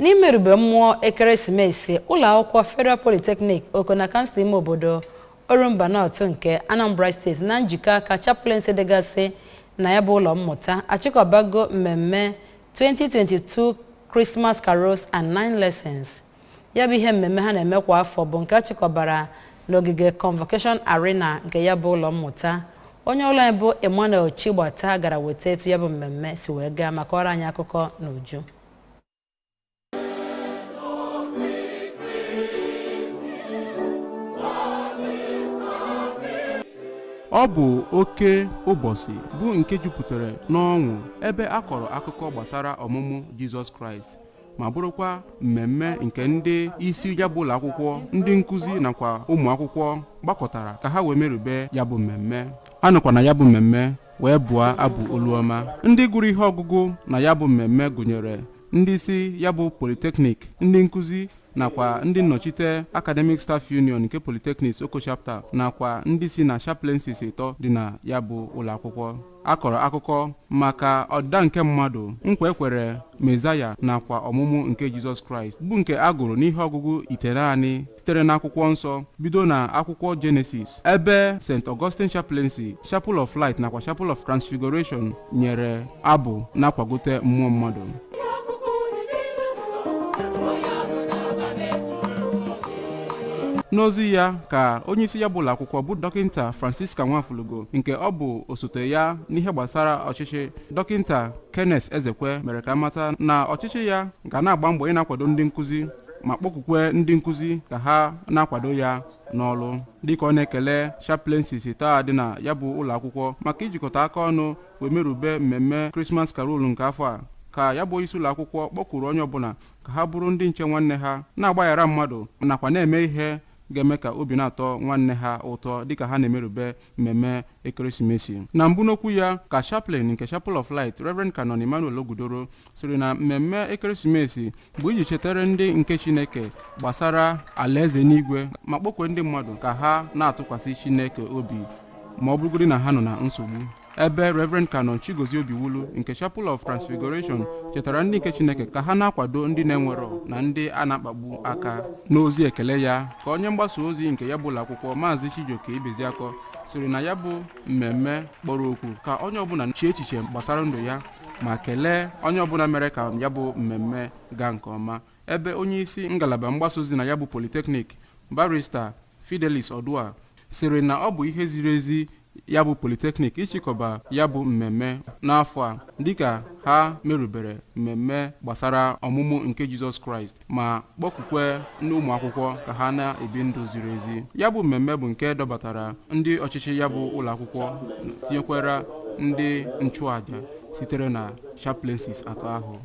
N'imerube mmụọ ekeresimesi, ụlọ akwụkwọ Federal Polytechnic Oko na kansụl ime obodo Orumba North nke Anambra Steeti na njikọ aka chaplaincy dịgasị na ya bụ ụlọ mmụta achịkọbago mmemme 2022 Christmas Carols and Nine Lessons. Ya bụ ihe mmemme ha na-eme kwa afọ bụ nke achịkọbara n'ogige Convocation Arena nke ya bụ ụlọ mmụta. Onye ụlọ anyị bụ Emmanuel Chigbata gara weta etu ya bụ mmemme si wee gaa maka ọrụ anyị akụkọ n'uju. Ọ bụ oke ụbọchị bụ nke jupụtara n'ọṅụ, ebe a kọrọ akụkọ gbasara ọmụmụ Jizọs Kraịst, ma bụrụkwa mmemme nke ndị isi ya bụ ụlọ akwụkwọ, ndị nkụzi nakwa ụmụ akwụkwọ gbakọtara ka ha wee merube ya bụ mmemme. A nọkwa na ya bụ mmemme wee bụọ abụ oluọma. Ndị gụrụ ihe ọgụgụ na ya bụ mmemme gụnyere ndị isi ya bụ polytechnic, ndị nkụzi nakwa ndị nnọchite Academic Staff Union nke Polytechnics Oko Chapter, nakwa ndị si na chaplaincies ịtọ dị na ya bụ ụlọ akwụkwọ. A kọrọ akụkọ maka ọdịda nke mmadụ, nkwa ekwere Mezaya nakwa ọmụmụ nke Jizọs Kraịst, bụ nke a gụrụ n'ihe ọgụgụ itenaanị sitere n'akwụkwọ nsọ bido na akwụkwọ Genesis, ebe St. Augustine Chaplaincy, Chapel of Light nakwa Chapel of Transfiguration nyere abụ na-akwagote mmụọ mmadụ. N'ozi ya ka onyeisi ya bụ ụlọ akwụkwọ bụ Dọkịnta Francisca Nwafulugo, nke ọ bụ osote ya n'ihe gbasara ọchịchị, Dọkịnta Kenneth Ezekwe, mere ka mata na ọchịchị ya ga na-agba mbọ ịna-akwado ndị nkụzi, ma kpọkukwe ndị nkụzi ka ha na-akwado ya n'ọrụ. Dịka ọ na-ekele chaplaincies taa dị na ya bụ ụlọ akwụkwọ maka ijikọta aka ọnụ wee merube mmemme Christmas Carol nke afọ a, ka ya bụ isi ụlọ akwụkwọ kpọkuru onye ọbụla ka ha bụrụ ndị nche nwanne ha, na-agbaghara mmadụ nakwa na-eme ihe ga-eme ka obi na-atọ nwanne ha ụtọ dịka ha na-emerube mmemme ekeresimesi. Na mbụ n'okwu ya ka chaplain nke Chapel of Light, Reverend Canon Emmanuel Ogudoro, sịrị na mmemme ekeresimesi bụ iji chetara ndị nke Chineke gbasara alaeze n'igwe, ma kpọkwe ndị mmadụ ka ha na-atụkwasị Chineke obi ma ọ bụrụgodị na ha nọ na nsogbu, ebe Reverend Canon Chigozie Obiwulu nke Chapel of Transfiguration chetara ndị nke Chineke ka ha na-akwado ndị na-enwerọ na ndị a na-akpagbu aka. N'ozi ekele ya ka onye mgbasa ozi nke ya bụ ụlọ akwụkwọ, Maazị Chijioke Ibeziakọ, sịrị na ya bụ mmemme kpọrọ okwu ka onye ọbụla chee echiche gbasara ndụ ya, ma kelee onye ọbụla mere ka ya bụ mmemme gaa nke ọma, ebe onye isi ngalaba mgbasa ozi na ya bụ polytechnic, Barrister Fidelis Odua, sịrị na ọ bụ ihe ziri ezi ya bụ polytechnic ịchịkọba ya bụ mmemme n'afọ a, dịka ha merubere mmemme gbasara ọmụmụ nke Jizọs Kraịst, ma kpọkukwe ndị ụmụ akwụkwọ ka ha na-ebi ndụ ziri ezi. Ya bụ mmemme bụ nke dọbatara ndị ọchịchị ya bụ ụlọ akwụkwọ, tinyekwara ndị nchụàjà sitere na chaplaincies atọ ahụ.